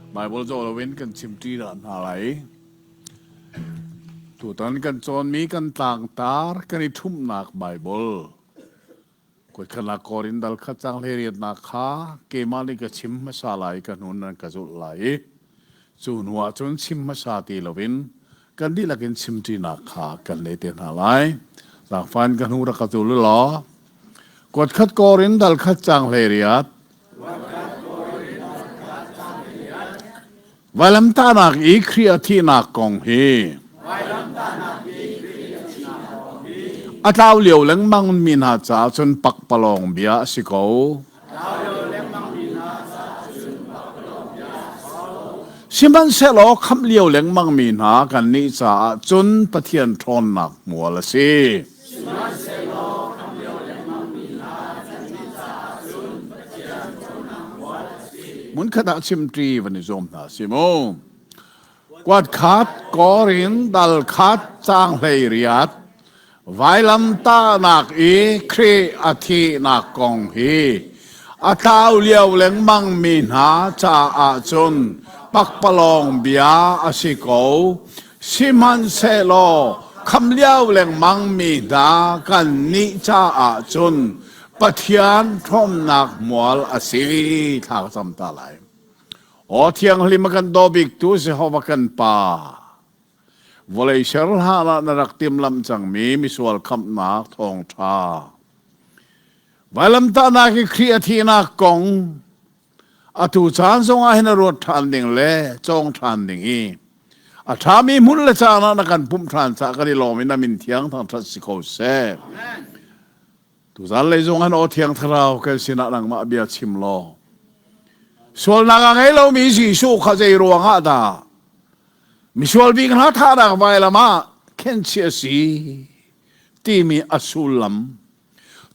Bible zoh loin kan chimṭi dah hna lai. Tutan kan cawnmi kan tlangtar kan i ṭhumhnak Bible. Kuatkhatnak Korin dal khat cang hleiriatnak kha keimah nih ka chim hmasa lai i ka hnu nan ka zulh lai i cu hnu ah cun chim hmasa ti loin kan dihlak in chimṭinak kha kan leh te hna lai. Zaangfah in ka hnu rak ka zul u law kuatkhat Korin dal khat cang hleiriat Vailamtahnak i Khrih a thihnak kong hi a tlau lio lengmang mi hna caah cun pakpalawng bia a si ko. Sihmanhsehlaw khamh lio lengmang mi hna kannih caah cun Pathian ṭhawnnak hmual a si. Sihmanhsehlaw khamh lio lengmang mi hna kannih caah cun Pathian ṭhawnnak hmual a si. Hmunkhat ah chimṭi van i zuam hna si mu. Kuat khat Korin dal khat caang 18 vailamtahnak i Khrih a thihnak kong hi a tlau lio lengmang mi hna caah cun pakpalawng bia a si ko. Sihmanhsehlaw khamh lio lengmang mi hna kannih caah cun Pathian ṭhawmnak hmual a si. Thla ka cam ta lai. Aw thianghlim a kan daw biktu Jehovah kan Pa, vawlei ser hlan ah na rak timhlamh cangmi misual khamhnak thawngṭha. Vailamtahnak i Khrih a thihnak kong atu caan zongah hin a ruat ṭhan ding le cawng ṭhan ding i a ṭhami hmun le caan ah na kan pumh ṭhan caah kan i lawm i na min thiang thangṭhat si ko seh. Tuzan lei zong han aw thiang thlarau kan sinah nangmah bia chim law sualnak a ngei lomi Jesuh kha zei ruangah dah misual bik hna thahnak vailam ah khenchih a si timi a sullam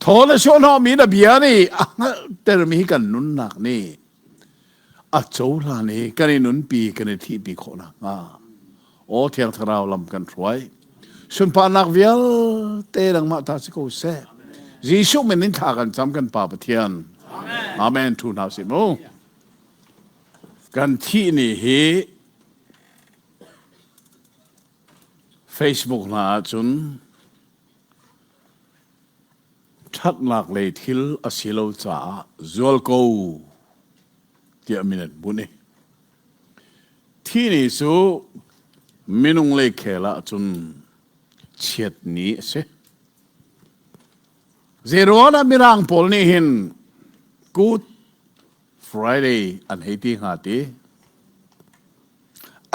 Thaw na suahhnawhmi na bia nih a hngalhtermi hi kan nunnak nih a cohlan i kan i nunpi kan i thihpi khawh nakhnga aw Thiang Thlarau lam kan hruai. Sunparnak vialte nangmah ta si ko seh. Jesuh min in thla kan cam kan Pa Pathian. Amen. Thu hna sih mu. Kan thih ni hi Facebook hna ahcun Ṭhatnak lei thil a si lo caah zualko tiah min an bunh i thi ni cu minung lei khel ahcun chiat ni a si. Zeiruang ah Mirang pawl nih hin Good Friday an hei ti hnga ti?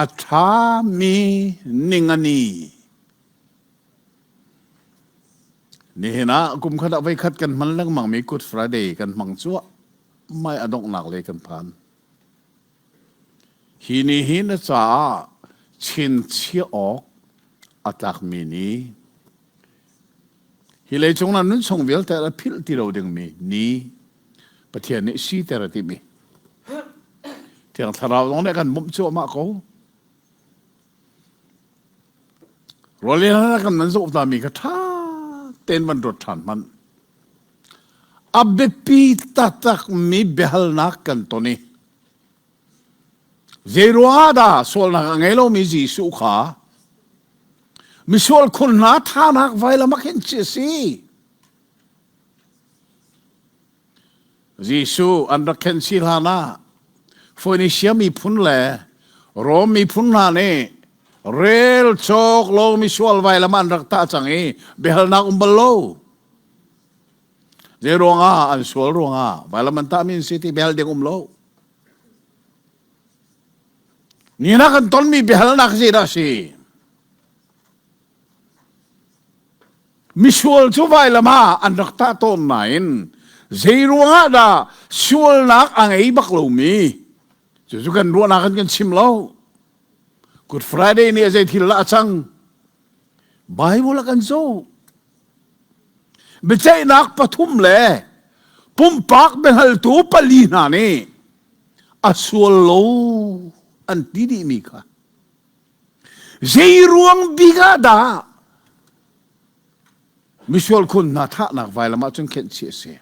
A ṭhami ningani Nihin ah kumkhat ah voikhat kan hman lengmangmi Good Friday kan hmang cuahmah i a donghnak lei kan phan. Hi ni hi na caah chinchiah awk a tlakmi ni, hi leicung na nun chung vialte a philh ti lo dingmi ni Pathian nih siter a timi. Thiang Thlarau zong nih kan bawmh cuahmah ko. Rawlei kan nan zoh tami kha ṭha tein van ruat ṭhan hmanh. A biapi taktakmi biahalnak kan ton i zeiruangah dah sualnak a ngei lomi Jesuh kha misual khun hna thanak vailam ah khin a si. Jesuh an rak khen si hlan ah Phoenisia miphun le Rom miphun hna nih rel cawk lo misual vailam an rak tah cang i biahalnak um bal lo. Zei ruangah an sual ruangah vailam an tahmi an si ti biahal ding um lo. Ni na kan tonmi biahalnak zeidah a si? Misual cu vailam ah an rak tah tawn nain zeiruangah dah sualnak a ngei bak lomi cucu kan ruahnak in kan chim lo. Good Friday nih zei thil dah a cang? Bible a kan zoh. Biaceihnak pathum le pumpak biahaltu pali hna nih a sual lo an ti dihmi kha Zeiruang bik ah dah misual khun hna thahnak vailam ah cun khenh chih a si.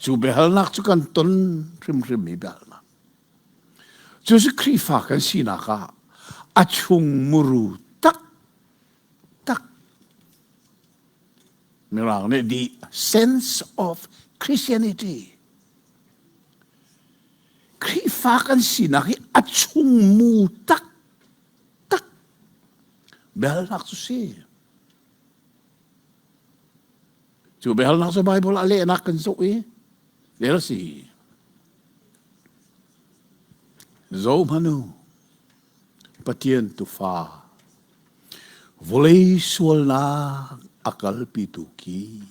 Cu biahalnak cu kan ton hrimhrimmi biahalnak. Cu cu Khrihfa kan sinak ah a chung muru tak tak Mirang nih the sense of Christianity Khrihfa kan sinak hi a chung mu tak tak biahalnak cu si. Cu biahalnak cu Bible ah lehnak kan zoh i rel si. Zohmanu Pathian tufa vawlei sualnak a kalpitu khi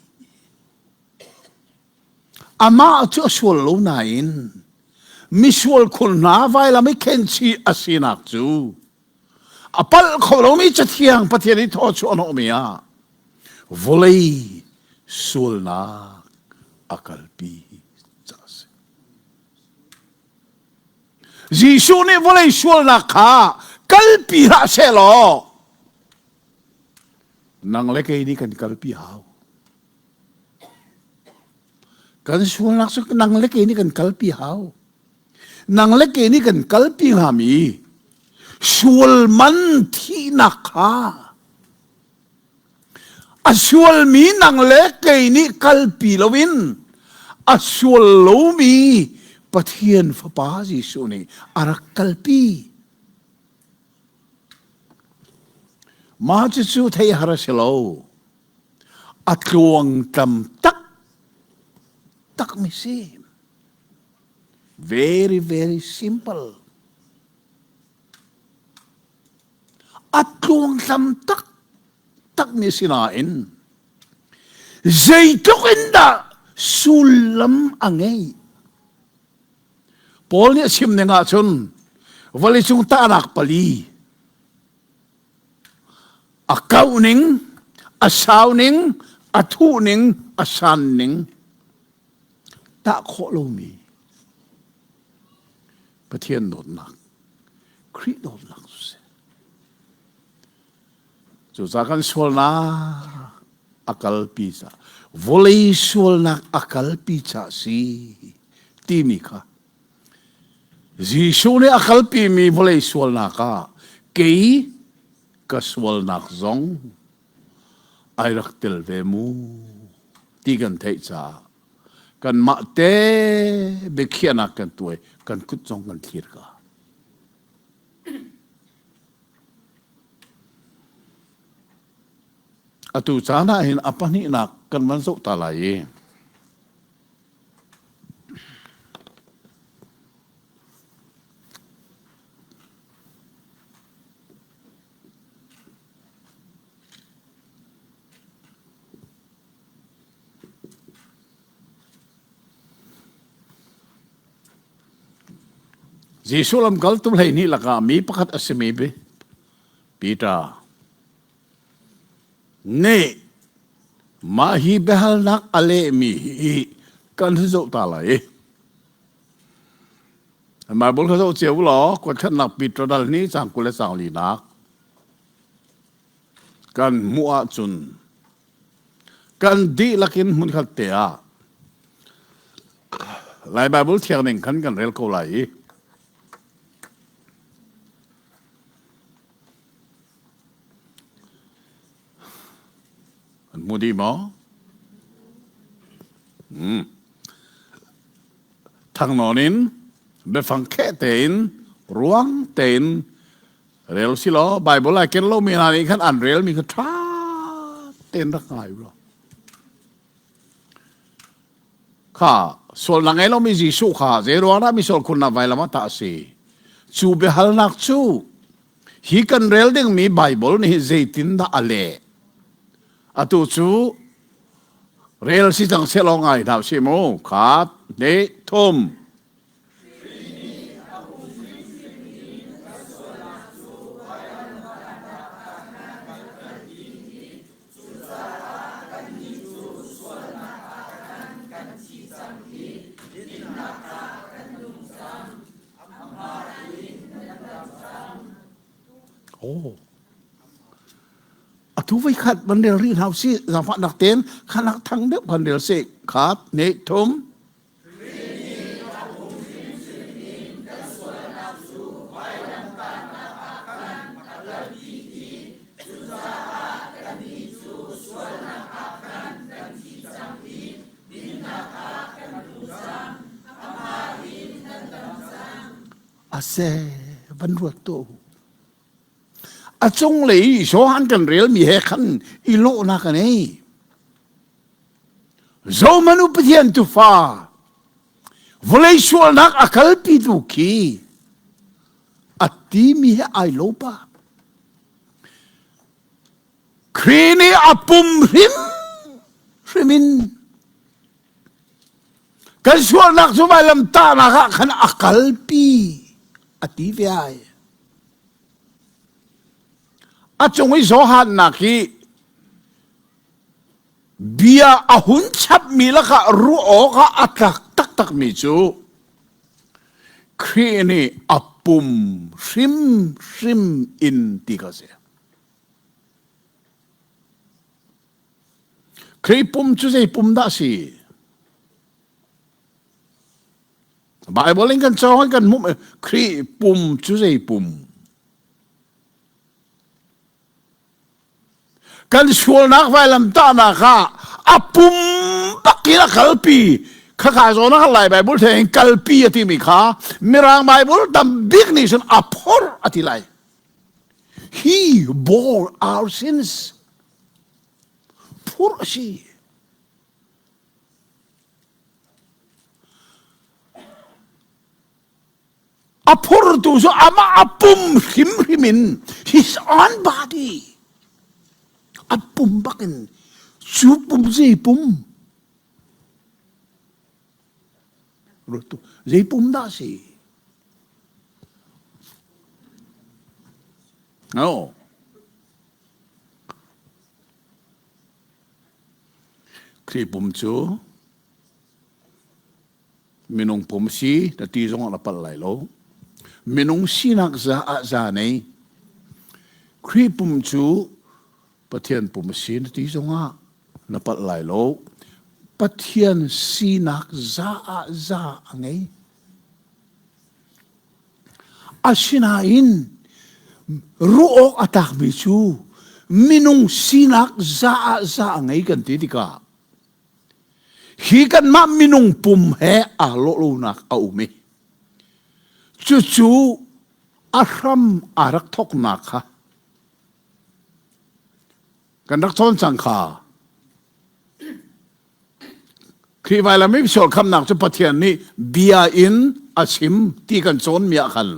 amah cu a sual lo nain misual khun hna vailam i khenchih a sinak cu a palh kho lomi cathiang Pathian i thaw chuah hnawhmi ah vawlei sualnak a kalpi ca a si. Jesuh nih vawlei sualnak kha kalpi hlah sehlaw nang le kei nih kan kalpi hau. Kan sualnak cu nang le kei nih kan kalpi hau. Nang le kei nih kan kalpi hngami sual man thihnak kha a sualmi nang le kei nih kalpi loin a sual lomi Pathian Fapa Jesuh nih a rak kalpi. Mah cucu theih har a si lo. A tluangtlam tak takmi si. Very, very simple. A tluangtlam tak takmi si nain zeitluk in dah sullam a ngeih. Paul nih a chim ning ahcun vawleicung tahnak pali a kauh ning, a sau ning, a thuh ning, a san ning tah khawh lomi Pathian dawtnak, Khrih dawtnak cu si. Cucaah kan sualnak a kalpi ca, vawlei sualnak a kalpi ca si timi kha Jesuh nih a kalpimi vawlei sualnak ah kei ka sualnak zong ai rak tel ve mu ti kan theih caah kanmah te biakhiahnak kan tuai kan kut zong kan thlir ka. Atu caan ah hin a pahnihnak kan van zoh ta lai i Jesuh lamkaltu 12 lakah mi pakhat a simi Peter nih mah hi biahalnak a lehmi hi kan zoh ta lai. Bible kha zoh cio law kuatkhatnak Peter dal ni cang 20 le cang linak kan hmuh ahcun kan dihlak in hmunkhat te ah Lai Bible thiang ning khan kan rel ko lai i an hmu dih maw? Hmm. Thangnawn in biafang kheh tein ruang tein rel si law Bible ai ken lomi hna nih khan an relmi kha ṭha tein rak ngai u law kha sualnak ngei lomi Jesuh kha zei ruang dah misual khunnak vailam ah tah a si cu biahalnak cu hi kan rel dingmi Bible nih zeitindah a leh atu cu rel si cang seh law ngai hna usih mu khat hnih thum Oh. Atu voi khat van rel rih hna usih zaangfahnak tein khanak thang deuh kan rel sih khat hnih thum. seh van ruat tuah u. A cunglei i Johan kan relmi he khan i lawhnak a nei. Zohmanh u Pathian tufa vawlei sualnak a kalpitu khi a timi he ai lo pa. Khrih nih a pum hrim hrim in kan sualnak cu vailam tahnak ah khan a kalpi a ti ve ai. A cung i Johan-nak hi bia a hun chapmi lakah ruah awkah a tlak taktakmi cu Khrih nih a pum hrimhrim in ti kha a si. Khrih pum cu zei pum dah a si? Bible in kan cawng kan hmuh Khrih pum cu zei pum? Kan sualnak vailamtahnak ah a pum bak in a kalpi khakha zawn ah Lai Bible theng kalpi a timi kha Mirang Bible tam bik nih cun a phorh a ti lai. He bore our sins. Phurh a si. A phurtu cu amah a pum hrimhrim in his own body a pum bakin cu pum zei pum zei pum dah si no Khrih pum cu minung pum si na ti zong ah na palh lai lo. Minung sinak za ah za nei. Khrih pum cu Pathian pum a si na ti zong ah na palh lai lo. Pathian sinak za ah za a ngei. Asinain ruah awk a tlakmi cu minung sinak za ah za a ngei kan ti tikah hi kanmah minung pum he aa lawh lonak a um i cucu a hram aa rak thawknak kha kan rak cawn cang kha. Khrih vailam i sual khamnak cu Pathian nih bia in a chim ti kan cawnmi ah khan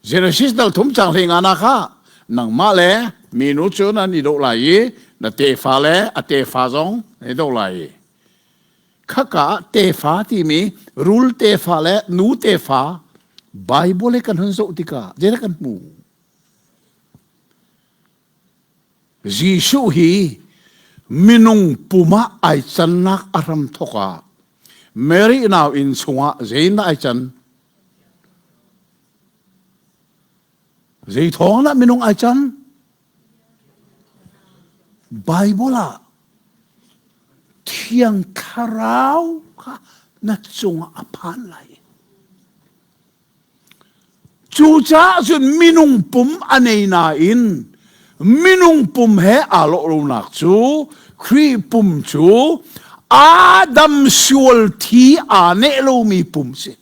Genesis dal thum cang hlei nga na kha nangmah le minu cu nan i doh lai i na tefa le a tefa zong nan i doh lai i khaka ah tefa timi rul tefa le nu tefa Bible i kan hun zoh tikah zeidah kan hmu? Jesuh hi minung pum ah ai cannak a hram thawk ah Mary nau inn chungah zeiindah ai can? Zei thawng dah minung ai can? Bible ah Thiang Thlarau kha na cungah a phan lai. Cucaah cun minung pum a nei nain minung pum he aa lawh lonak cu Khrih pum cu Adam sual thi aa neh lomi pum si.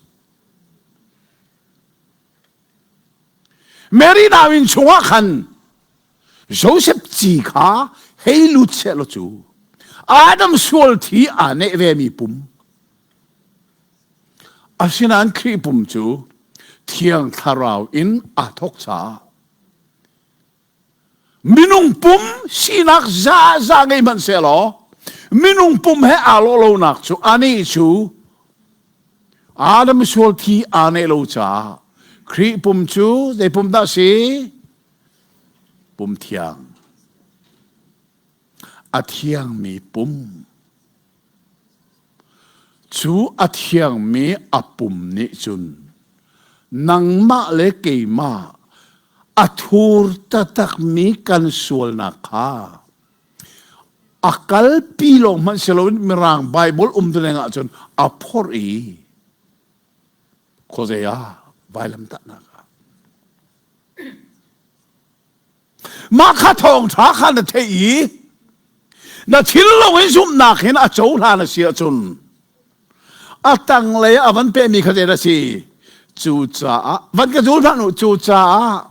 Mary nauinn chungah khan Joseph ci kha hei lut seh law cu Adam sual thi aa neh vemi pum Asinain Khrih pum cu Thiang Thlarau in aa thawk caah minung pum sinak zaza ngei hmanh sehlaw minung pum he aa lawh lonak cu anih cu Adam sual thi aa neih lo caah Khrih pum cu zei pum dah si? Pum thiang. A thiangmi pum. Cu a thiangmi a pum nih cun nangmah le keimah a thur taktakmi kan sualnak kha a kalpi lawng hmanh si loin Mirang Baibal umtuning ahcun a phorh i khuazei ah vailamtahnak ah Mah kha thawngṭha kha na theih i na thinlung in zumhnak hin a cohlan a si ahcun a tanglei a van pehmi kha zei a si? Cucaah van ka zul hlah u cucaah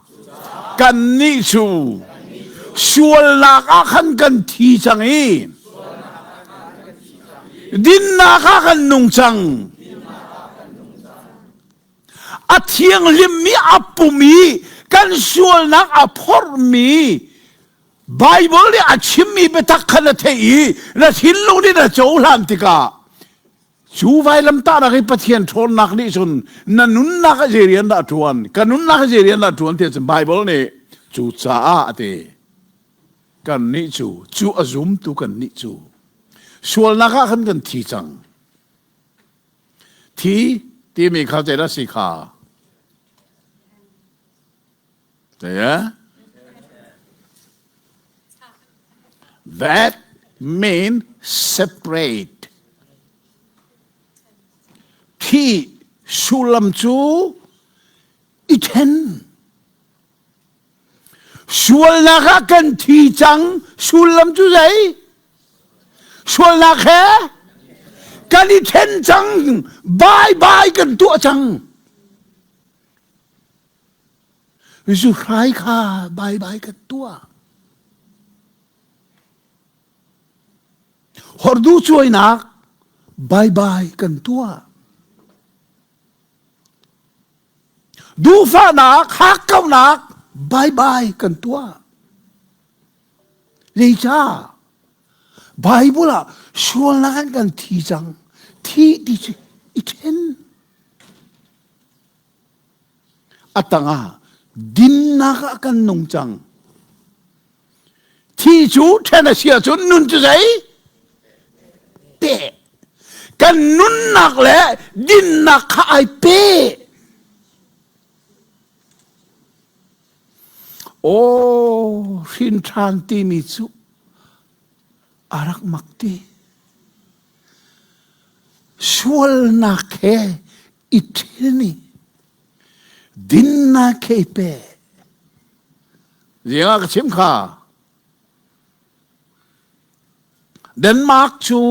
kannih cu sualnak ah khan kan thi cang i dinnak ah kan nung cang. A thianghlimmi a pum i kan sualnak a phorhmi Baibal nih a chimmi biatak kha na theih i na thinlung nih na cohlan tikah Cu vailamtahnak i Pathian ṭhawnnak nih cun na nunnak ah zei rian dah a ṭuan? Ka nunnak ah zei rian dah a ṭuan tiah cun Baibal nih cucaah a ti. Kannih cu, cu a zumtu kannih cu sualnak ah khan kan thi cang. Thi timi kha zeidah si kha? Yeah? That mean separate. Thi sullam cu i then. Sualnak ah kan thi cang sullam cu zei? Sualnak he kan i then cang. Bye bye kan tuah cang. Zuhrai kha baibai kan tuah. Hordu cuainak baibai kan tuah. Duhfahnak, hakkauhnak baibai kan tuah. Zeicah? Bible ah sualnak an kan thi cang. Thi ti cu i then. A tangah dinnak ah kan nung cang. Thi cu ṭhen a si ahcun nun cu zei? Pe. Kan nunnak le dinnak kha ai pe. Aw, hrin ṭhan timi cu a rak mak ti. Sualnak he i ṭhen i dinnak he i pe. Ziangah ka chim kha? Denmark cu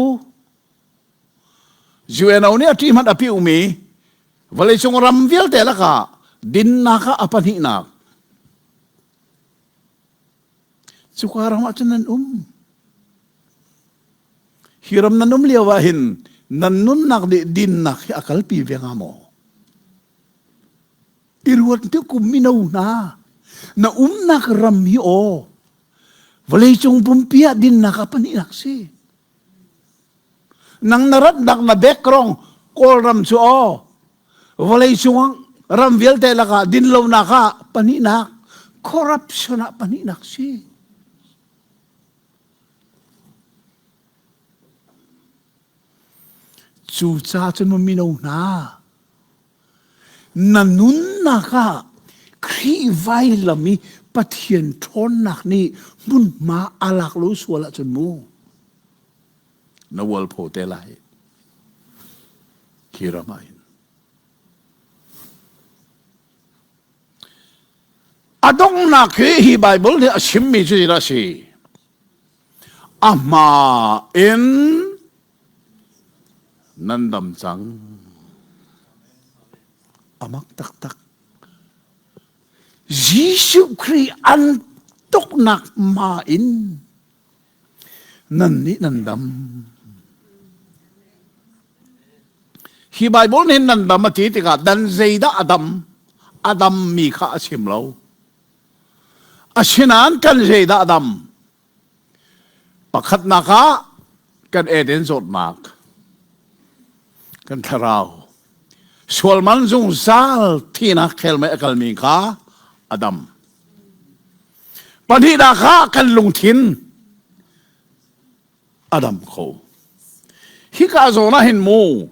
UNO nih a ṭih hmanh a piumi vawleicung ram vialte lakah dinnak ah a pahnihnak. Cuka ram ah cun nan um. Hi ram nan um lio ah hin nan nunnak nih dinnak hi a kalpi ve hnga maw? I ruat te kum mino hna na umnak ram hi aw vawleicung pumpi ah dinnak a pahnihnak si. Nang na ratnak na background Kawlram cu aw vawleicung ram vialte lakah dinlonak ah pahnihnak corruption ah pahnihnak si. Cucaah cun mino hna na nunnak ah Khrih vailam i Pathian ṭhawnnak nih hmunhma a lak lo sual ahcun mu na ualpho te lai khi ram ah hin. A donghnak hi hi Bible nih a chimmi cu zeidah a si? A hma in nan dam cang. A mak taktak. Jesuh Khrih an tuknak ma in nannih nan dam. Hi Bible nih nan dam a ti tikah dan zeidah a dam? A dammi kha a chim lo. Asinain kan zeidah a dam? Pakhatnak ah kan Eden zawtnak, kan thlarau, sualman zungzal thihnak khelmei a kalmi kha a dam. Pahnihnak ah kan lungthin a dam kho. Hika zawn ah hin mu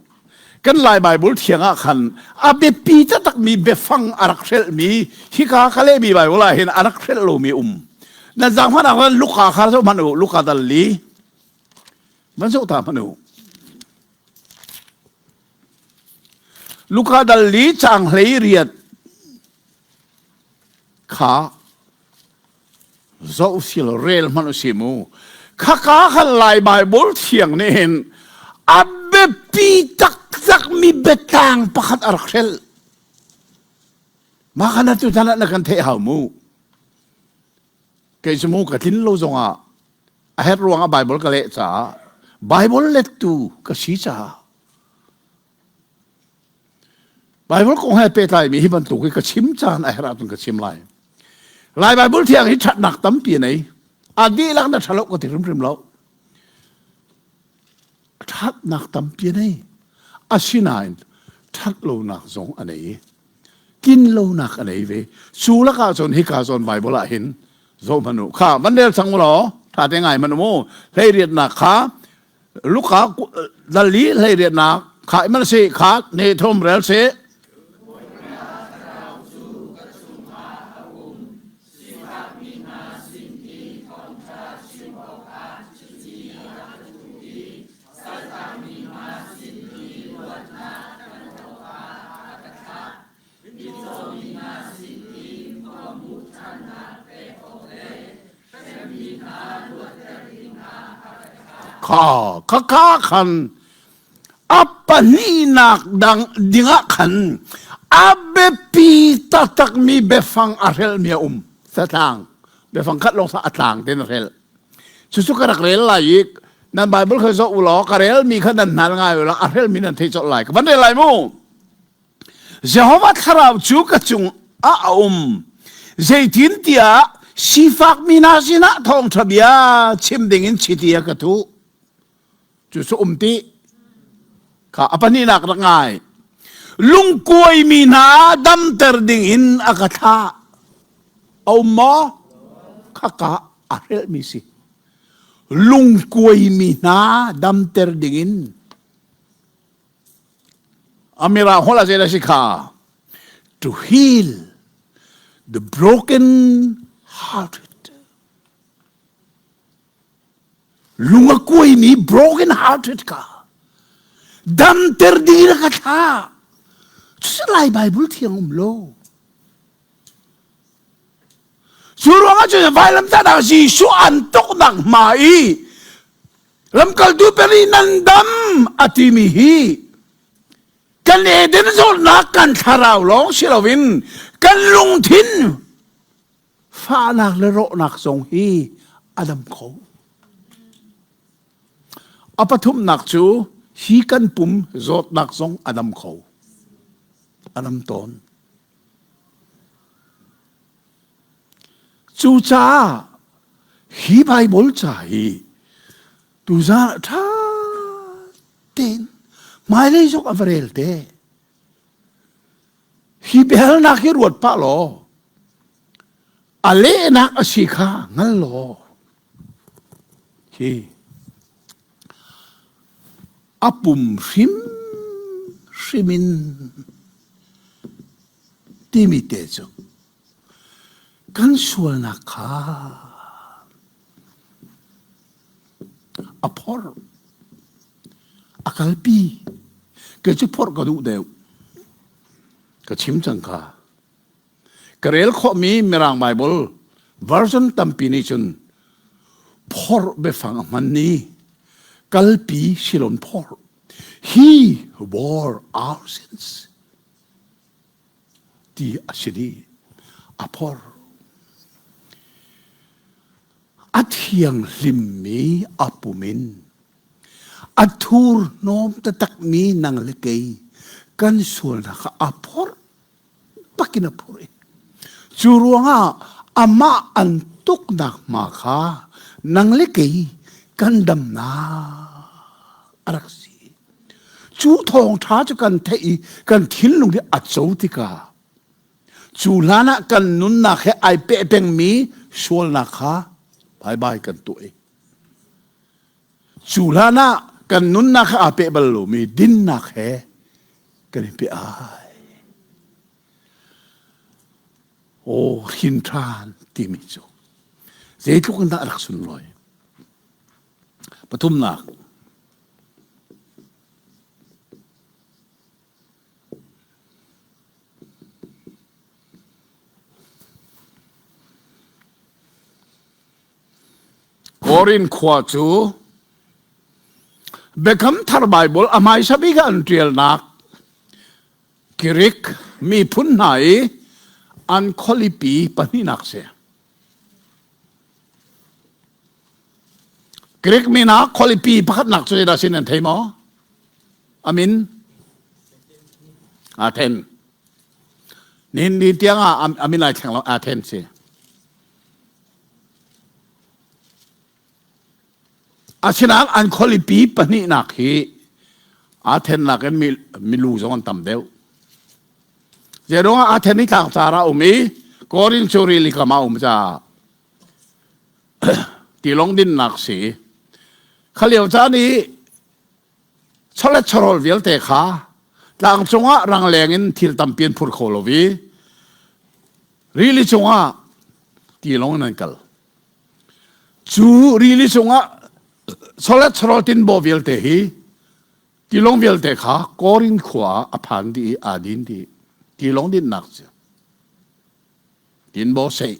kan Lai Bible thiang ah khan a biapi taktakmi biafang a rak hrelhmi hika ka lehmi Bible ah hin a rak hrelh lomi um. Nan zaang hmanh ah khan Luka kha zoh hmanh u, Luka dal li. Van zoh ta hmanh u. Luka dal li caang hlei riat kha zoh sil rel hmanh u si mu khaka khan lai bible thiang nih hin a biapi taktak mi biatlang pakhat a rak hrelh. Mah kha na tutan ah na kan theih hau mu. Kei cu mu ka tlin lo zongah a herh ruangah Bible ka leh caah Bible lettu ka si caah Bible kong he pehtlaimi hi bantuk hi ka chim caan a herh ahcun ka chim lai. Lai Bible thiang hi ṭhatnak tampi a nei. A dihlak na ṭha lo ka ti hrimhrim lo. Ṭhatnak tampi a nei. Asinain ṭhat lonak zong a nei i tlin lonak a nei ve. Cu lakah cun hika zawn Bible ah hin zoh hmanh u. Kha van rel cang u law ṭha te ngai hmanh u mu. Hleiriatnak kha Luka dal li hleiriatnak kha imal si kha ne thum rel si. Kha khakha khan a pahnihnak dang dingah khan a biapi taktakmi biafang a hrelhmi a um. Satlang biafang khat lawng a tlang tein a hrelh. Cucu ka rak rel lai i nan Bible kha zoh u law ka relmi kha nan hnal ngai u law a hrelmi nan thei colh lai. Ka van rel lai mu. Jehovah thlarau cu ka cung ah a um. Zeitintiah sifakmi hna sinah thawngṭha bia chim dingin chiti a ka thuh. Cu cu um ti. Kha a pahnihnak rak ngai. Lungkuaimi hna damter dingin a ka thlah. A um maw? Khaka a hrelhmi si. Lungkuaimi hna damter dingin Amira holh ah zeidah si kha? To heal the broken hearted. Lung a kuaimi broken hearted ka damter ding in ka thlah. Cucu Lai Bible thiang um lo. Cu ruangah cun vailamtahnak Jesuh an tuknak hma i lamkaltu peri nan dam a timi hi kan Eden zawtnak kan thlarau lawng si loin kan lungthin fahnak le rawhnak zong hi a dam kho. A pathumnak cu hi kan pum zawtnak zong a dam kho. A dam tawn. Cucaah hi Baibal ca hi tuzaan ah ṭha tein hmailei zong a va rel te. Hi biahalnak hi ruat pah law a lehnak a si kha hngal law hi a pum hrimhrim in timi te cu kan sualnak kha a phorh a kalpi. Kei cu phorh ka duh deuh. Ka chim cang kha. Ka rel khawhmi Mirang Bible version tampi nih cun phorh biafang a hman ni kalpi silon phorh. He bore our sins ti a si dih. A phorh. A thianghlimmi a pum in a thurhnawm taktakmi nang le kei kan sualnak kha a phorh bakin a phurh i cu ruangah amah an tuknak hma kha nang le kei kan damnak a rak si. Cu thawngṭha cu kan theih i kan thinlung hi a co tikah cu hlan ah kan nunnak he ai peh pengmi sualnak kha bye bye kan tuah i cu hlan ah kan nunnak he aa peh bal lomi dinnak he kan i peh ai. Aw hrin ṭhan timi cu zeitluk in dah a rak sunlawi. Pathumnak Korin khua cu Biakam Thar Baibal a hmaisa bik ah an ṭialnak Greek miphun hna i An khualipi pahnihnak si. Greek min ah khualipi pakhatnak cu zeidah sin an thei maw? Amin? Athen. Nihin ni tiang ah amin ai thleng lo Athen si. Asinain an khualipi pahnihnak hi Athen nakin milu zong an tam deuh. Zeiruangah Athen hi tlangcar ah um i Korin cu rili kam ah um caah tilawng dinnak si. Kha lio caan i chawlet chawhrawl vialte kha tlangcung ah rangleng in thil tampi an phur kho lo i rili cungah tilawng in an kal. Cu rili cungah chawlet chawhrawl tinbaw vialte hi tilawng vialte kha Korin khua ah a phan dih i aa din dih. Tilawng dinnak cu tinbaw seih.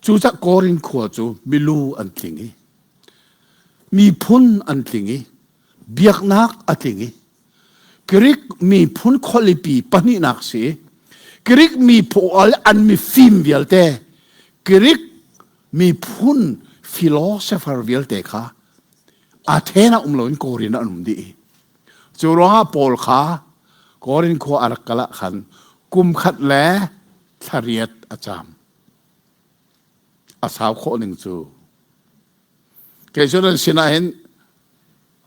Cucah Korin khua cu milu an tling i miphun an tling i biaknak a tling i Greek miphun khualipi pahnihnak si. Greek miphun an mifim vialte Greek miphun philosopher vialte kha Athen ah um loin Korin ah an um dih. Cu ruangah Paul kha Korin khua a rak kal ah khan kum khat le thlariat a caam. A sau khawh ning cu. Kei cu nan sinah hin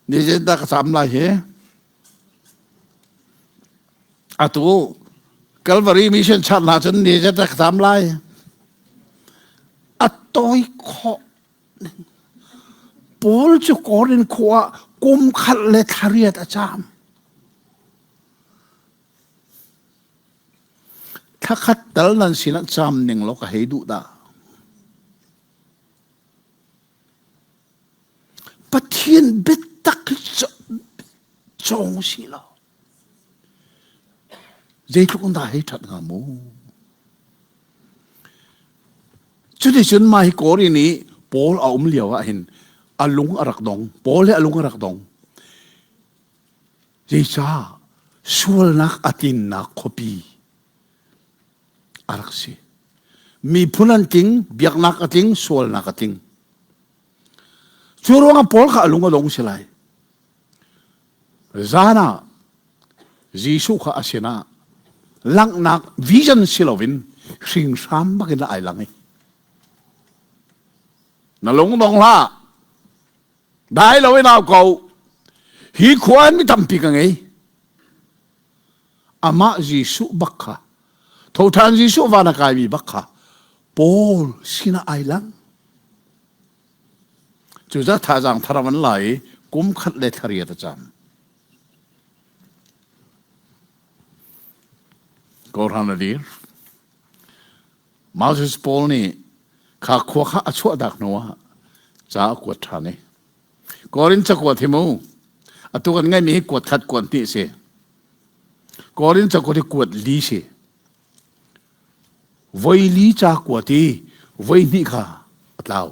ni zeidah ka caam lai hi? Atu Calvary Mission Church hna cun ni zeidah ka caam lai? A tawi khawh Paul cu Korin khua ah kum khat le thlariat a caam. Thlakhat tal nan sinah caam ning law ka hei duh dah. Pathian biatak hi cawng si lo. Zeitluk in dah hei ṭhat hnga mu? Cuticun mah hi Korin i Paul a um lio ah hin a lung a rak dong. Paul hi a lung a rak dong. Zeicah sualnak a tlinnak khuapi a rak si. Miphun an tling, biaknak a tling, sualnak a tling. Cu ruangah Paul kha a lung a dong si lai. Zan ah Jesuh kha a sinah langhnak vision si loin hringhram bakin ai lang i na lung dong hlah dai loin au ko hi khua mi tampi ka ngei amah Jesuh bak kha thoṭhan Jesuh van a kaimi bak kha Paul sinah ai lang Cucaah thazaang thar an la i kum khat le thla riat a cam. Kawlhran a dir. Moses Paul nih kha khua kha a chuahtak hnuah ca a kuat ṭhan i Korin cakuat hi mu atu kan ngeihmi hi kuat khat kuat hnih si. Korin cakuat hi kuat li si. Voi li ca kuat i voi hnih kha a tlau.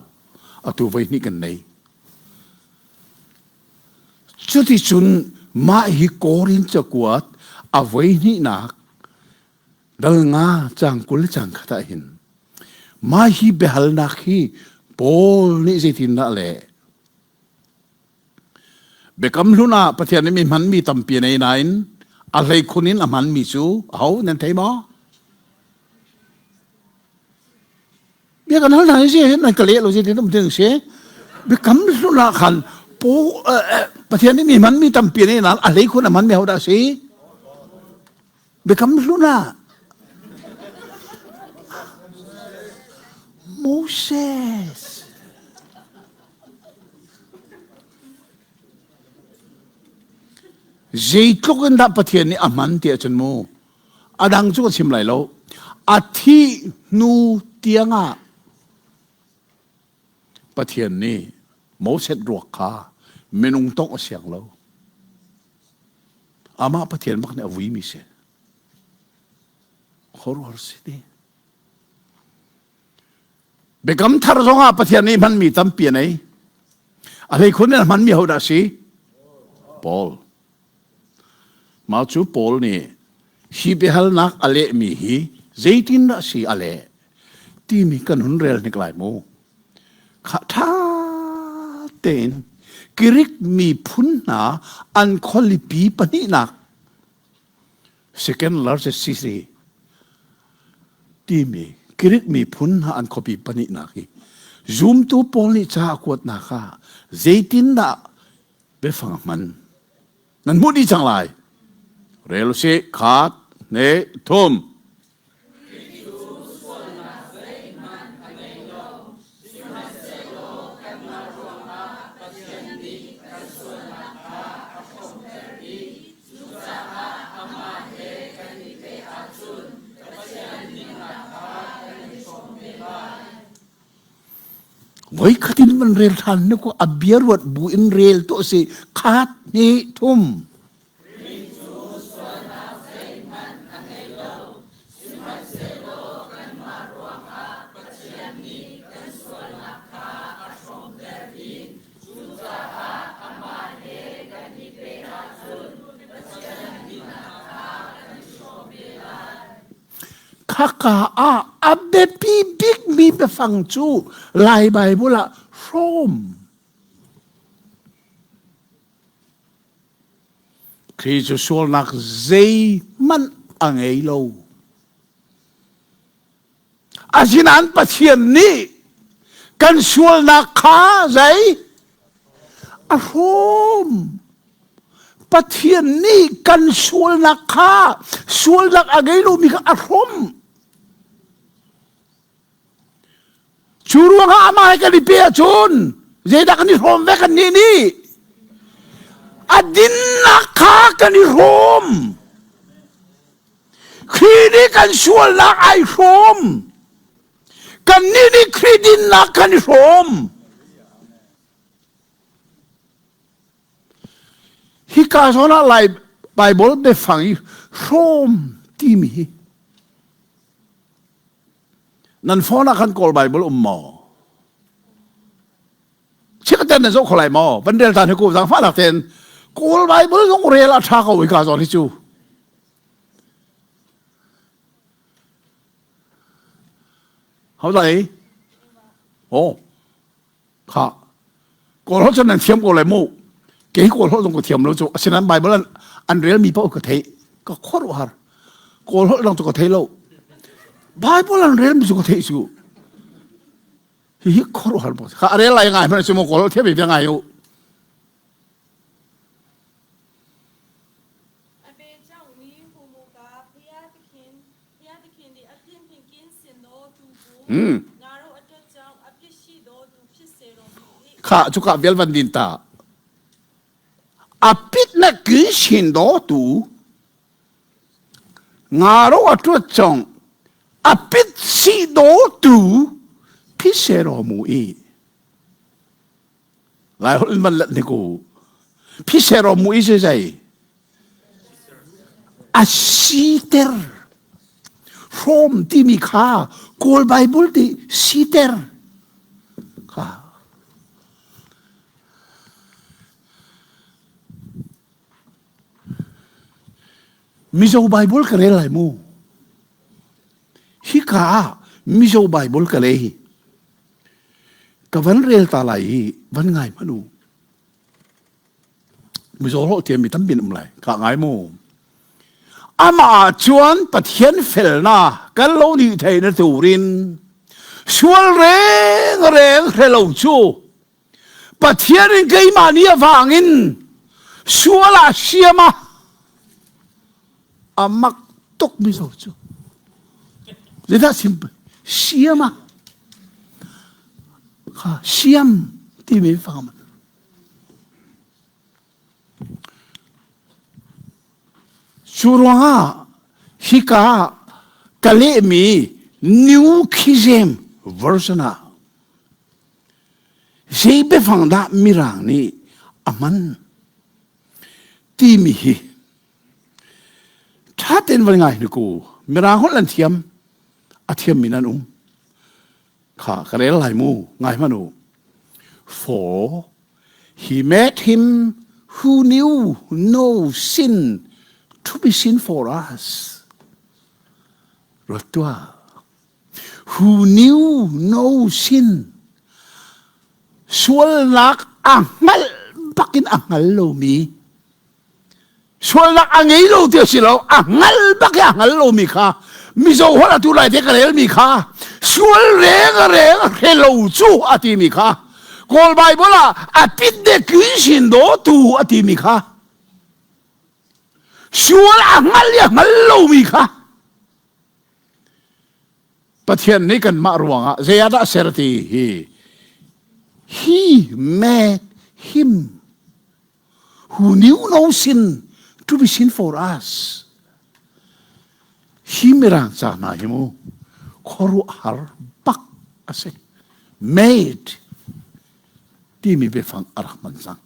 Atu voi hnih kan nei. Cuticun mah hi Korin cakuat a voi hnihnak dal nga cang 20 cang khat ah hin mah hi biahalnak hi Paul nih zeitindah leh? Biakam Hlun ah Pathian nih mi hmanmi tampi a nei nain a hleikhun in a hmanmi cu aho nan thei maw? Bia kan hal hna si nan ka leh lo si tin um ding si. Biakam Hlun ah khan po Pathian nih mi hmanmi tampi a nei nain a hleikhun a hmanmi ho dah si? Biakam Hlun ah Moses. Zeitluk in dah Pathian nih a hman ti ahcun mu a dang cu ka chim lai lo a thih hnu tiangah Pathian nih Moses ruak kha minung tongh a siang lo amah Pathian bak nih a vuimi si khuaruahhar si ti Biakam thar zongah Pathian nih hmanmi tampi a nei. A hleikhun in a hmanmi hodah si? Paul. Mah cu Paul nih Hi biahalnak a lehmi hi zeitindah si a leh timi kan hun rel hnik lai mu. Kha ṭha tein Greek miphun hna an khualipi pahnihnak second largest city timi Greek miphun hna an khuapi pahnihnak hi zumtu pawl nih ca a kuatnak ah zeitindah biafang a hman Nan hmuh dih cang lai. Rel usih. Khat, hne, thum. Voikhat in van rel ṭhan na ku a bia ruat bu in rel tuah si khat hnih thum. Khaka ah a biapi bikmi biafang cu Lai Baibal ah hrawm. Khrih cu sualnak zeihmanh a ngei lo. Asinain Pathian nih kan sualnak kha zei a hrawm. Pathian nih kan sualnak kha sualnak a ngei lomi kha a hrawm. Cu ruangah amah he kan i pe ahcun zeidah kan i hrawm ve kan nih nih a dinnak kha kan i hrawm. Khrih nih kan sualnak ai hrawm. Kannih nih Khrih dinnak kan i hrawm. Hika zawn ah Lai Bible biafang i hrawm timi hi nan phone ah khan Kawl Bible um maw? Chikkhaten na zoh kho lai maw? Van rel tan hi ku zaangfahnak tein Kawl Bible zong rel a ṭha ko hika zawn hi cu. Ho dai? Oh. Kha. Kawl holh cun nan thiam ko lai mu. Kei kawl holh zong ka thiam lo cu. Asinain Bible an, an rel mi paoh ka theih. Ka khuaruahhar. Kawl holh dang cu ka thei lo. Bible an rel mi cu ka theih cu. Hihi khuaruahhar bak. Kha a rel lai ngai hmanh si maw kawl holh thiam ve ngai u. Kha cuka vial van din ta. A pit na kin sin do tu ngaro a tuat chong a pit si do tu phi se ro mu i Lai holh in van let ni ku. Phisero mu i zei A siter. Hrawm timi kha Kawl Bible ti siter. Kha. Mizo Bible ka rel lai mu. Hika ah Mizo Bible ka le hi. Ka van rel ta lai i van ngai hmanh u. Mizaw hlawh thiammi tampi an um lai. Ka ngai mu. Amah ah cun Pathian felnak kan lo nih thei na turin sual reng reng hre lo cu Pathian in keimah nih a vangin sual ah siam ah a mak tuk mizo cu zeidah sim siam ah kha siam timi fang cu ruangah hika ka lehmi New King James Version ah zei biafang dah mirang nih a hman timi hi Ṭha tein van ngai hnik u. Mirang holh an thiam. A thiammi nan um. Kha ka rel lai mu. Ngai hmanh u. For he made him who knew no sin to be sin for us. Ruat tuah. Who knew no sin? Sualnak a hngalh bakin a hngal lomi sualnak a ngei lo ti a si lo a hngal bak i a hngal lomi kha mizo holh atu lai te ka relmi kha sual reng a reng a hre lo cu a timi kha kawl bible ah a pit de kuin sin do tu a timi kha sual a hngal i a hngal lomi kha Pathian nih kanmah ruangah zei ah dah ser ti hi he made him who knew no sin to be sin for us. Hi mirang ca hna hi mu khuaruahhar bak a si. Made timi biafang a rak hman cang.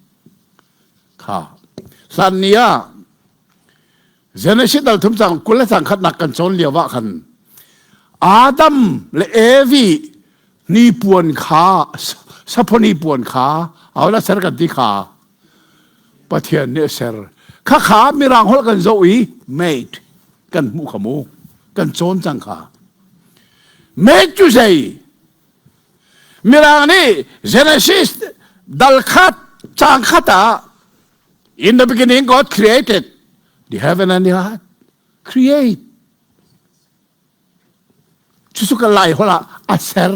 Kha hlan ni ah Genesis dal thum cang 20 le cang khatnak kan cawn lio ah khan Adam le Evi hnipuan kha saphoni puan kha ahodah ser kan ti kha Pathian nih a ser kha kha mirang holh kan zoh i mate kan hmuh kha mu kan cawn cang kha mate cu zei mirang nih Genesis dal khat cang khat ah In the beginning, God created the heaven and the earth. Create. Cucu ka lai holh ah a ser.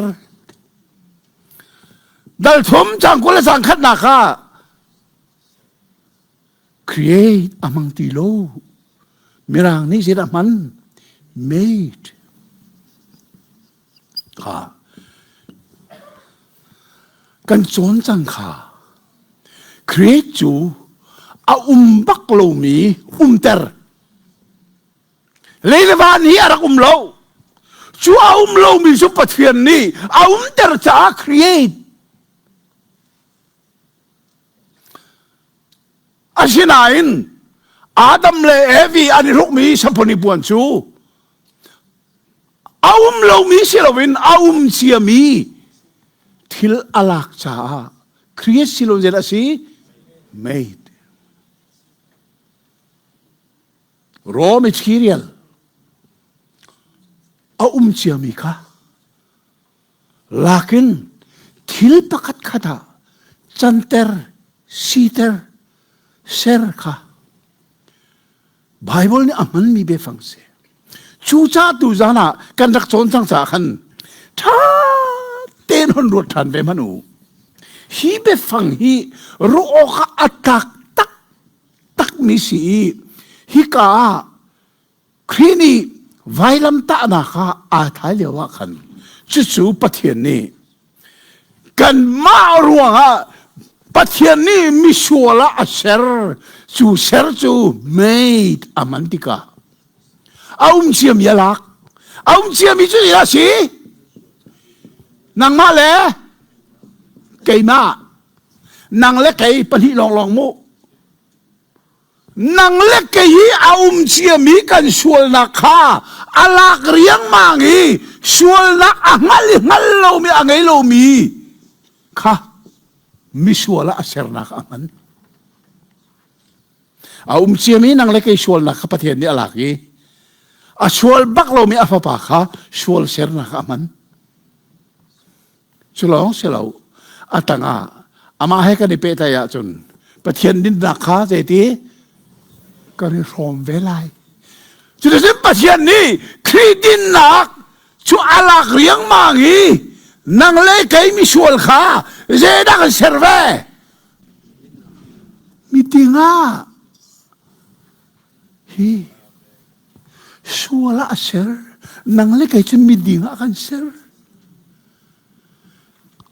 Dal thum cang 20 le cang khatnak ah create a hmang ti lo. Mirang nih zeidah hman? Made. Kha. Kan cawn cang kha. Create cu a um bak lomi umter. Lei le van hi a rak um lo. Cu a um lomi cu Pathian nih a umter caah create. Asinain Adam le Evi an i hrukmi saphoni puan cu a um lomi si loin a um ciami thil a lak caah create si lo zeidah a si made raw material a um ciami kha lakin thil pakhat khat ah canter siter ser kha Bible nih a hmanmi biafang si. Cucaah tu zan ah kan rak cawn cang caah khan ṭha tein hon ruat ṭhan ve hmanh u. Hi biafang hi ruah awk ah a tlak tak takmi si i hika ah Khrih nih vailamtahnak ah aa thai lio ah khan cucu Pathian nih kanmah ruangah Pathian nih misual ah a ser cu ser cu made a man tikah a um ciami a lak a um ciami cu zeidah a si nangmah le keimah nang le kei pahnih lawnglawng mu Nang le kei hi a um ciami kan sualnak kha a lak riangmang i sualnak a hngal i hngal lomi a ngei lomi kha misual ah a sernak a hman. A um ciami nang le kei sualnak kha Pathian nih a lak i a sual bak lomi a fapa kha sual sernak a hman. Cu lawng si lo, a tangah amah he kan i pehtlaih ahcun Pathian dinnak kha zeiti kan i hrawm ve lai. Cuticun Pathian nih Khrih dinnak cu a lak riangmang i nang le kei misual kha zeidah kan ser ve? Miting ah hi Sual ah a ser. Nang le kei cu miding ah kan ser.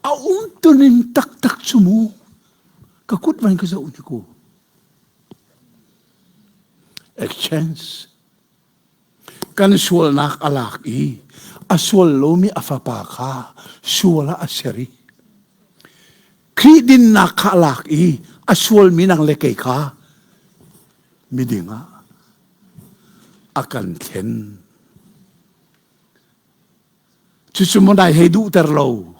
A umtuning taktak cu mu ka kut van ka zoh ni ku. Exchange. Kan sualnak a lak i a sual lomi a fapa kha sual ah a ser i Khrih dinnak kha a lak i a sualmi nang le kei kha miding ah a kan thlen. Cucu maw nai hei duhter lo.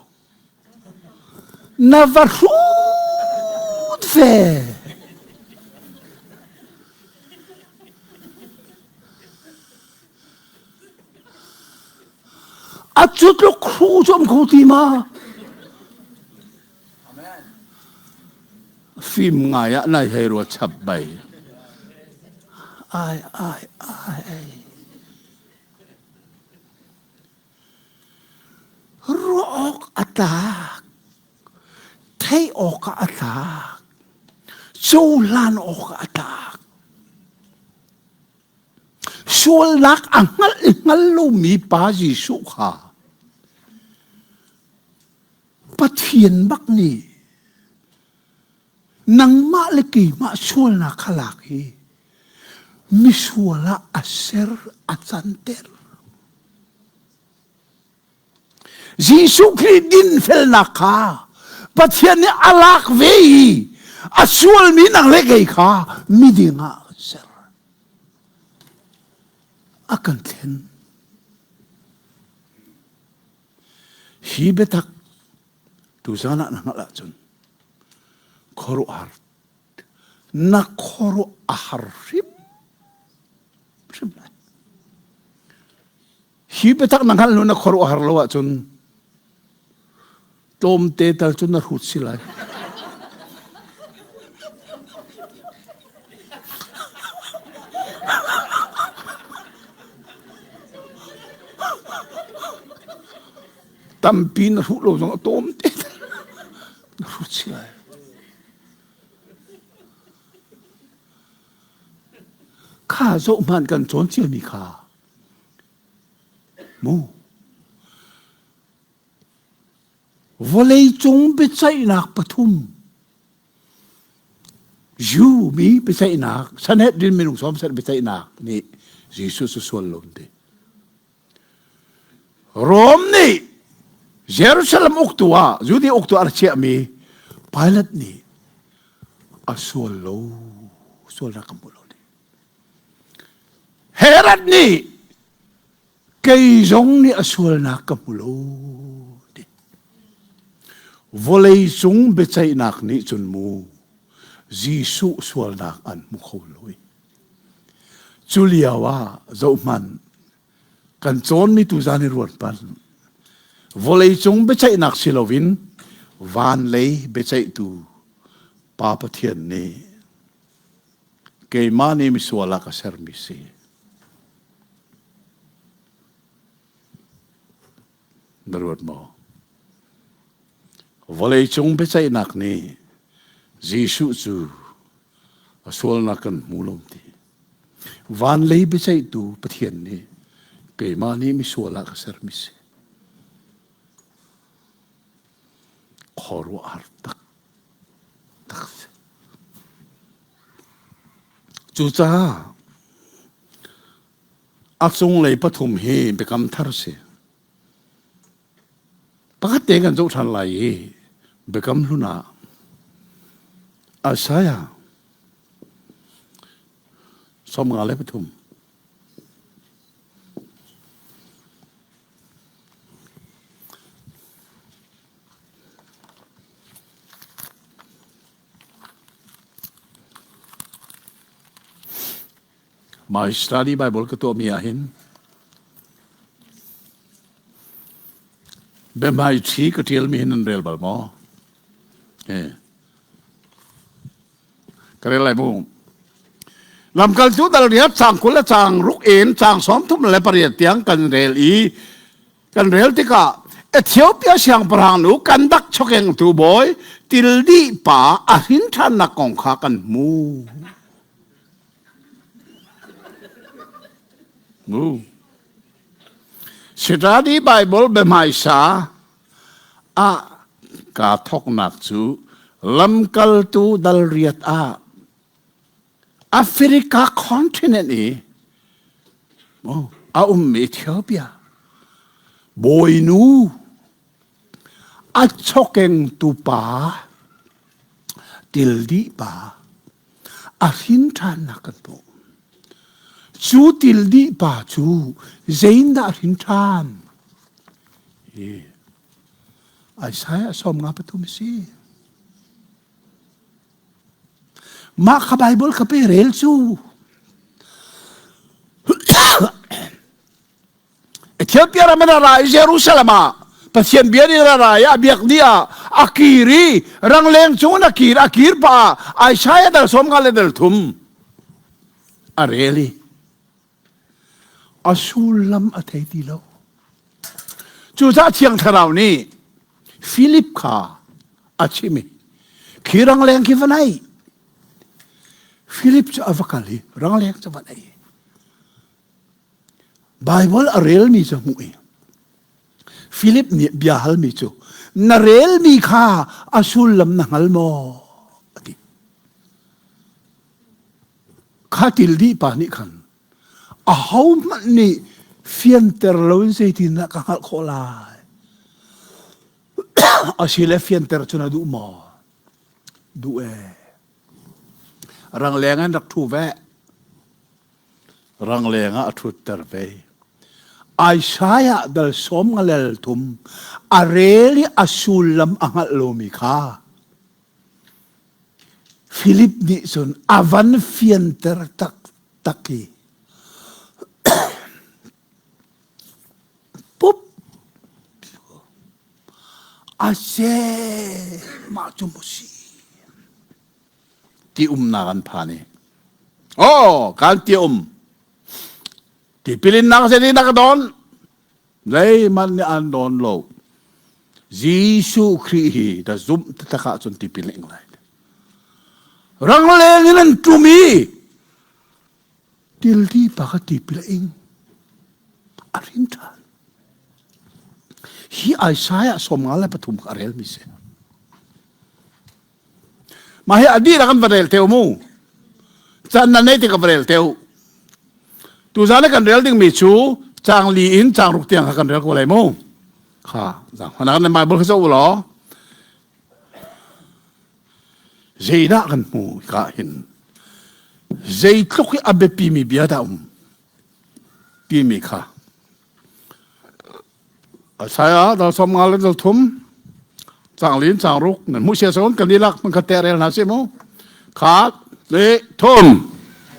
Na va hrut ve. A cu tluk hru cu um kho ti ma? Fim ngai ah nai hei ruat chap bai. Ai ai ai. Ruah awk a tlak. Theih awk ah a tlak. Cohlan awk ah a tlak. Sualnak a hngalh i hngal lomi pa Jesuh kha Pathian bak nih nangmah le keimah sualnak kha lak i misual ah a ser a canter. Jesuh Khrih dinfelnak kha Pathian nih a lak ve i a sualmi nang le kei kha miding ah a ser. A kan thlen. Hi biatak tuzan ah na hngalh ahcun khuaruahhar na khuaruah a har hrim hrim lai. Hi biatak na hngalh hnu na khuaruah har lo ahcun tlawmte tal cu na hrut si lai. Tampi na hruh lo zong a tlawmte na hrut si lai. Kha zoh hmanh kan cawn ciami kha Mu. Vawleicung biaceihnak pathum Jew mi biaceihnak Sanhedrin minung sawm sarih biaceihnak nih Jesuh cu sual lo an ti. Rom nih Jerusalem uktu ah Judea uktu ah a chiahmi Pilate nih a sual lo sualnak ka hmu lo Herod nih kei zong nih a sualnak ka hmu lo ti. Vawlei cung biaceihnak nih cun mu Jesuh sualnak an hmu kho lo i. Cu lio ah zohhmanh kan cawnmi tuzan i ruat pan vawlei cung biaceihnak si loin van lei biaceihtu Pa Pathian nih Keimah nih misual ah ka sermi si. Na ruat maw? Vawleicung biaceihnak nih Jesuh cu a sualnak kan hmu lo ti. Van lei biaceihtu Pathian nih keimah nih misual ah ka sermi si. Khuaruahhar tak tak si. Cucaah a cunglei pathum hi biakam thar si. Pakhat te kan zoh ṭhan lai i biakam hlun ah Isaiah 53. My study Bible ka tuahmi ah hin biahmai ṭhi ka ṭialmi hin nan rel bal maw? Eh. Ka rel lai mu. Lamkaltu dal riat caang 20 le caang ruk in caang 38 tiang kan rel i Kan rel tikah Ethiopia siangpahrang nu Kandak chawkengtu bawi Tildi pa a hrin ṭhannak kong kha kan hmu. Mu. Sitadi Bible biahmaisa ah kaa thawknak cu lamkaltu dal riat ah Africa continent i a ummi Ethiopia bawinu a chokengtu pa tildih pa a hrin ṭhannak kan hmuh. Cu tildih pa cu zeindah a hrin ṭhan? Hi Isaiah 53 a si. Mah kha Baibal ka pe rel cu. Ethiopia ram. ram in a ra i Jerusalem ah Pathian bia nih ra ra i a biak ni ah a kir i rangleng cung in a kir a kir pa ah Isaiah dal sawm nga le dal thum a rel i a sullam a thei ti lo. Cucaah Thiang Thlarau nih Philip kha a chim i khi rangleng khi va naih. Philip cu a va kal i rangleng cu va naih. Baibal a relmi cu a hmuh i Philip nih bia halmi cu na relmi kha a sullam na hngal maw? a ti. Kha til dih pa nih khan ahohmanh nih fianter loin zeitindah ka hngalh khawh lai? Asile fianter cu na duh maw? Duh ee. Rangleng in rak ṭhu ve. Rangleng ah a ṭhutter ve. Isaiah dal sawm ngalel thum a rel i a sullam a hngalh lomi kha Philip nih cun a van fianter taktak i pup a se mah cu maw si ti umnak an phan i oh kan ti um tipil innak zeitin dah ka don zeihmanh nih an don lo Jesuh Khrih hi da zumh taktak ahcun tipil ing lai rangleng in an ṭum i tildi pa kha tipil a ing a rin ṭhan hi Isaiah 53 kha a relmi si Mah hi a dihlak an va rel teu mu. Caan nan nei tik a va rel teu. Tuzan kan rel dingmi cu caang li in caang ruk tiang kha kan rel ko lai mu. Kha, zang nan Bible kha zoh u law. Zeidah kan hmu ka hin? Zeitluk hi a biapimi bia dah um timi kha Isaiah dal som nga le dal thum cang lin cang ruk nan hmuh sia son kan ilak man khat te rel hna si mu khat le thum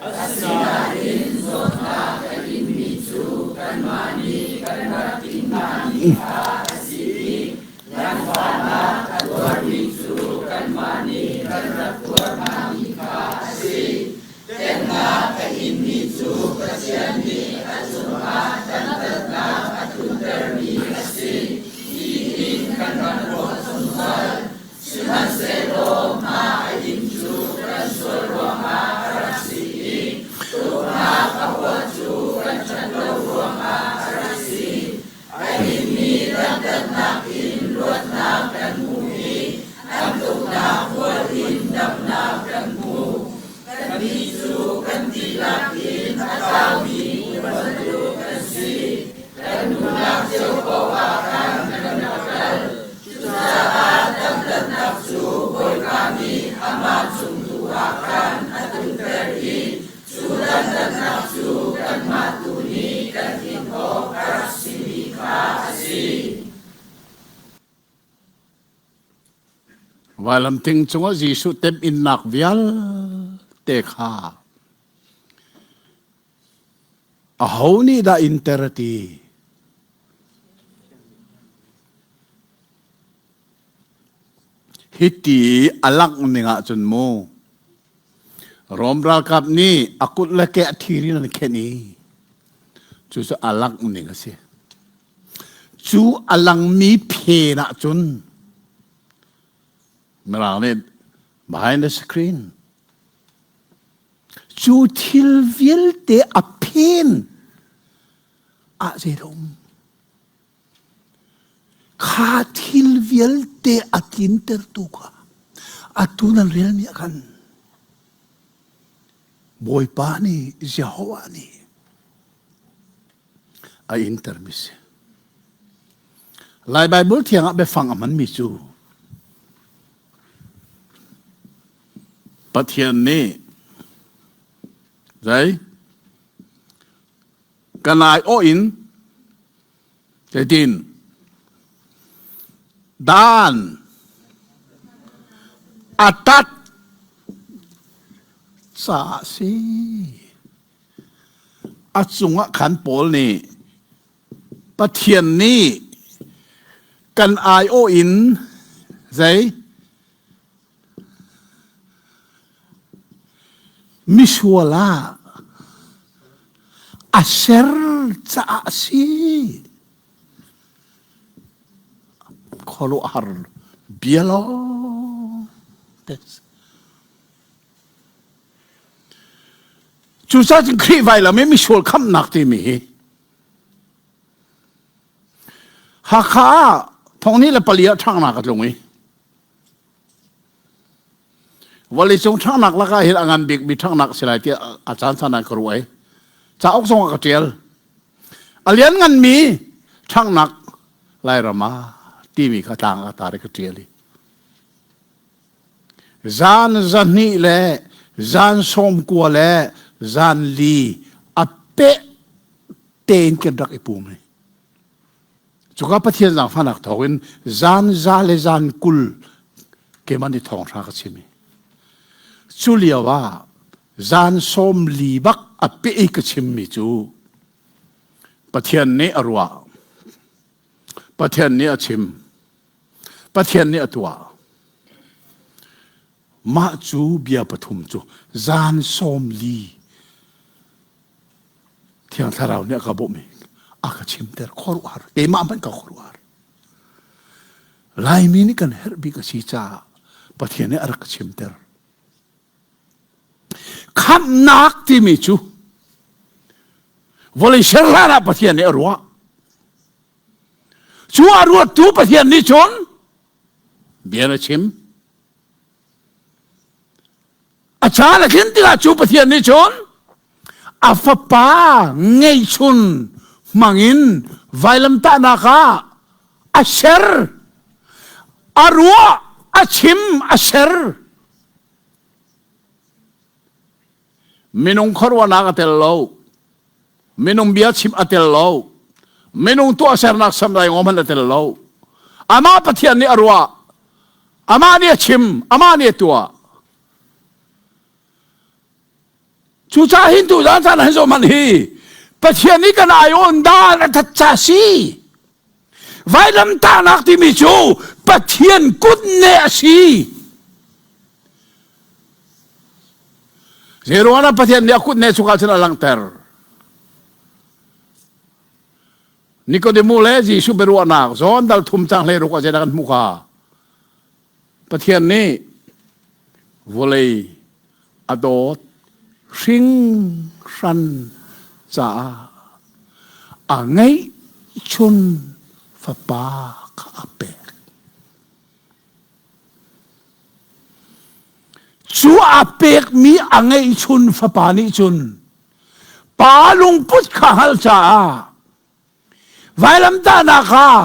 Asinain zawtnak a inmi cu kanmah nih kan rak inmi kha a si i nganfahnak a tuarmi cu kanmah nih kan rak tuar hngami kha a si. Temnak a inmi cu Pathian nih a cungah dantatnak a tluntermi a si tiin kan rak ruah zungzal. Sihmanhsehlaw hma a in cu kan sual ruangah a rak si i tuknak a huat cu kan ṭhatlo ruangah a rak si. A inmi dantatnak in luatnak kan hmu i an tuknak hual in damnak kan hmu. Kannih cu kan dihlak in a tlaumi tuu bantuk kan si. Kan nunnak cio paoh ah khan kan rak kal. Cucaah dantatnak cu Bawipa nih amah cung tu ah khan a tlunter i cu dantatnak cu kanmah tu nih kan in awk a rak simi kha a si. Vailamting cungah Jesuh temhinnak vialte kha aho nih dah inter a ti? Hiti a langh ning ahcun mu Rom ralkap nih a kut le ke a thir in an khenh i cucu a langh ning a si. Cu a langmi phen ahcun Mirang nih behind the screen cu thil vialte a phen ah zeidah um kha thil vialte a tlintertu kha atu nan relmi ah khan Bawipa nih Jehovah nih a intermi si. Lai Bible thiang ah biafang a hmanmi cu Pathian nih zei kan ai awh in zeitin dan a tat caah si. A cungah khan Paul nih. Pathian nih kan aiawh in zei misual ah a ser caah a si. Khuaruahhar bia lawng te. Cucaah cun Khrih vailam i misual khamhnak timi hi Hakha ah thonghnih le pali ah ṭhanghnak a tlung i vawleicung ṭhanghnak lakah hin a ngan bikmi ṭhanghnak a si lai tiah a caan caan ah ka ruah i cauk zong ah ka ṭial. A liannganmi ṭhanghnak Lairam ah timi kha tlang ah tar i ka ṭial i Zan zahnih le zan 90 le zan li a peh tein kan rak i pum hi. Cuka Pathian zaangfahnak thawngin zan za le zan 20 keimah nih thawngṭha ka chim i cu lio ah zan 40 bak a peh i ka chimmi cu Pathian nih a ruah Pathian nih a chim Pathian nih a tuah. Mah cu bia pathum cu zan 40 Thiang Thlarau nih a ka bawmh i a ka chimter khuaruahhar keimah hmanh ka khuaruahhar. Laimi nih kan herh bik a si caah Pathian nih a rak ka chimter. Khamhnak timi cu vawlei ser hlan ah Pathian nih a ruah. Cu a ruattu Pathian nih cun bia na chim. A caan a tlin tikah cu Pathian nih cun a fapa ngeihchun hmangin vailamtahnak ah a ser. A ruah, a chim, a ser. Minung khuaruahnak a tel lo. Minung bia chim a tel lo. Minung tuahsernak samdai ngom hmanh a tel lo. Amah Pathian nih a ruah. Amah nih a chim. Amah nih a tuah. Cucaah hin tu zan caan hin zoh hmanh hi Pathian nih kan aiawn dan a that ca si. Vailamtahnak timi cu Pathian kutne a si. Zeiruangah Pathian nih a kutne chungah cun a langhter. Nikodemu le Jesuh biaruahnak John dal thum cang hlei ruk ah zeidah kan hmuh kha? Pathian nih vawlei a dawt hringhran caah a ngeihchun fapa kha a pek. Cu a pekmi a ngeihchun fapa nih cun pa lungput kha hngalh caah vailamtahnak ah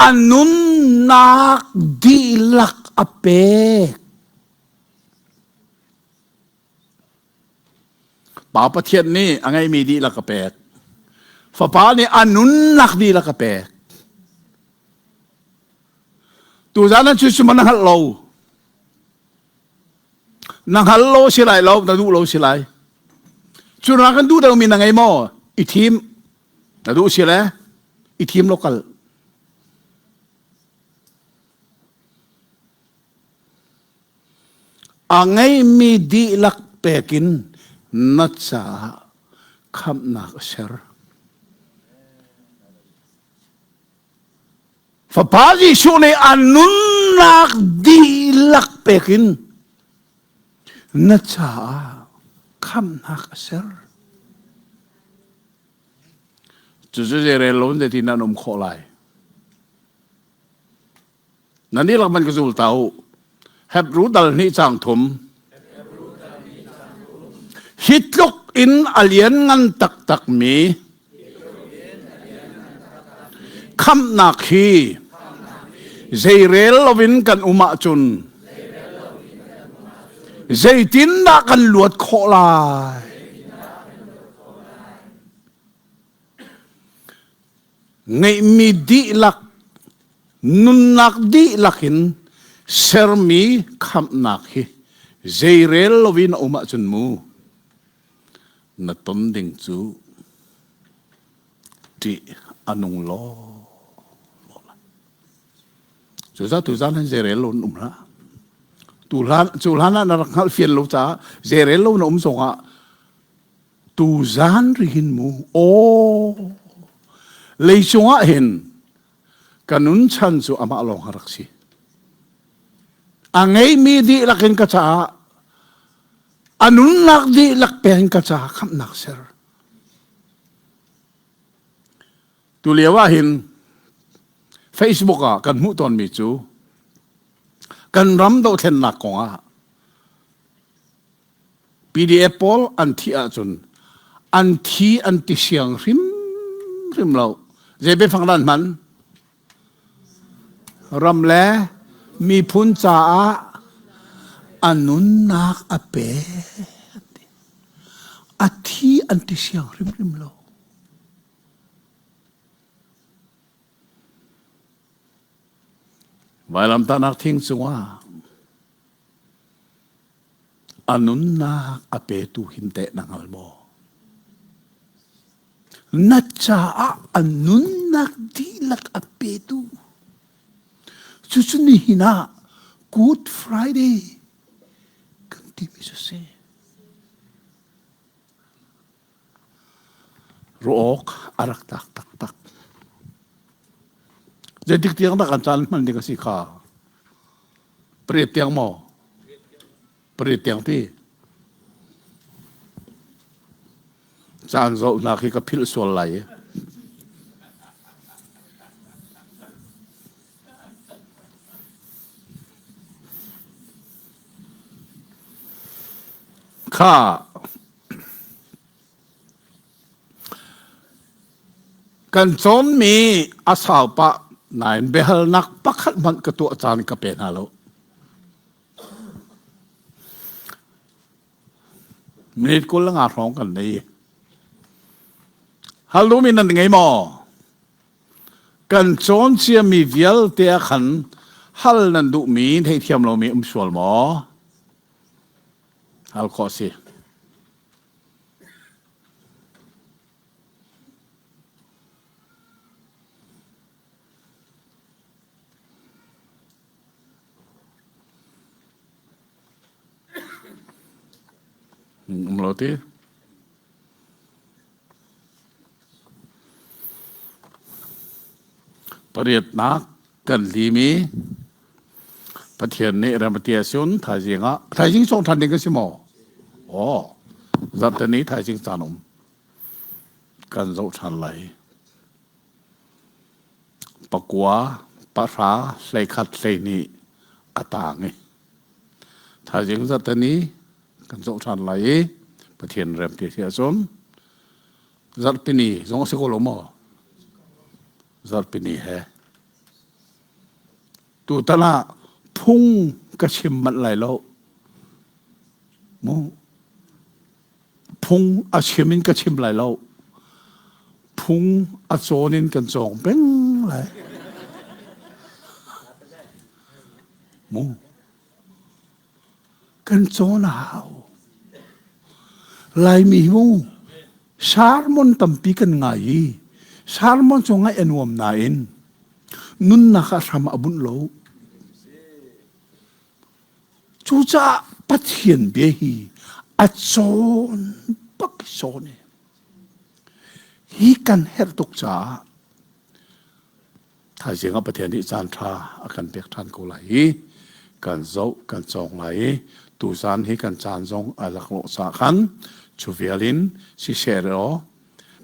a nunnak dihlak a pek. Pa Pathian nih a ngeihmi dihlak a pek. Fapa nih a nunnak dihlak a pek. Tuzan an cu na hngalh lo. Na hngal lo si lai lo, na duh lo si lai. Cu na kan duh deuhmi na ngei maw? I thim. Na duh si le i thim lo kal. A ngeimi dihlak pekin na caah khamhnak a ser. Fapa Jesuh nih a nunnak dihlak pekin na caah khamhnak a ser. Cucu zeirel lo in zeitin an um khawh lai? Nan dihlak man ka zul ta u. Hebru dal hnih cang thum. Hi tluk in a lianngan taktak mi khamhnak hi zeirel loin kan um ahcun zeitindah kan luat khawh lai? Ngeihmi dihlak nunnak dihlak in sermi khamhnak hi zeirel loin a um ahcun mu na ton ding cu ṭih A nung law law lai. Cucaah tuzan hin zeirel lo in um hlah. Tu hlan cu hlan ah na rak hngalh fian lo caah zeirel lo na um zongah tuzan rihin mu aw leicung ah hin ka nun chan cu amah lawng a rak si. A ngeimi dihlak in ka caah a nunnak dihlak pek in ka caah khamhnak ser. Tu lio ah hin Facebook ah kan hmuh tawnmi cu kan ram dohthlennak kong ah PDF pawl an thih ahcun an thi an ti siang hrimhrim lo. Zei biafang dah an hman? Ram le miphun caah a nunnak a pe. A thi an ti siang hrimhrim lo. Vailamtahnak thing cungah a nunnak a petu hin teh na hngal maw? Na caah a nunnak dihlak a petu. Cucu nihin ah Good Friday kan timi cu si. Ruah awk a rak tlak taktak. Zeitik tiang dah kan caan hman ding a si kha? Pariat tiang maw? Pariat tiang ti. Caan zohnak hi ka philh sual lai i. Kha Kan cawnmi a sau pah nain biahalnak pakhat hmanh ka tuah caan ka pe hna lo. Minute 20 le nga hrawng kan nei. Hal duhmi nan ngei maw? Kan cawn ciami vialte ah khan hal nan duhmi theithiam lomi um sual maw? Hal khawh si. Um lo ti. Pariatnak kan lim i Pathian nih rem a ti ahcun thaizing ah thaizing sawng ṭhan ding ka si maw? Aw, zarhteni thaizing caan um kan zoh ṭhan lai. Pakua, pahra, 11, 12 a taang i thaizing zarhteni kan zoh ṭhan lai i Pathian rem ti si ahcun zarhpini zong a si ko lo maw? Zarhpini he tutan ah phung ka chim manh lai lo. Mu phung a chim in ka chim lai lo. Phung a cawn in kan cawng peng lai. Mu kan cawn a hau. Laimi hi mu sermon tampi kan ngai i sermon cu ngaih a nuam nain nunnak ah hram a bunh lo. Cucaah Pathian bia hi a cawn bak sawn i hi kan herh tuk caah Thaizing ah Pathian nih caan ṭha a kan pek ṭhan ko lai i kan zoh kan cawng lai i tuzan hi kan caan zong a laklawh caah khan cu vial in siseh law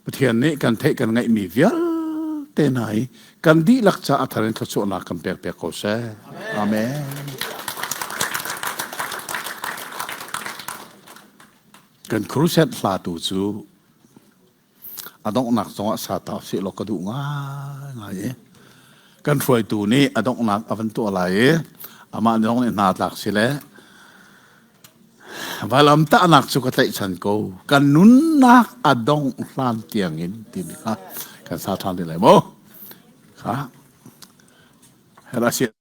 Pathian nih kan theih kan ngaihmi vialte hna hi kan dihlak caah a thar in thluachuahnak kan pek piak ko seh. Amen. Kan crusade hla tu cu A donghnak zongah sa ta usih law ka duh ngaingai i kan hruaitu nih a donghnak a van tuah lai i amah zong nih hna tlak si le vailam tahnak cu ka tlaihchan ko kan nunnak a dongh hlan tiangin timi kha kan sa ṭhan te lai maw kha hera sia.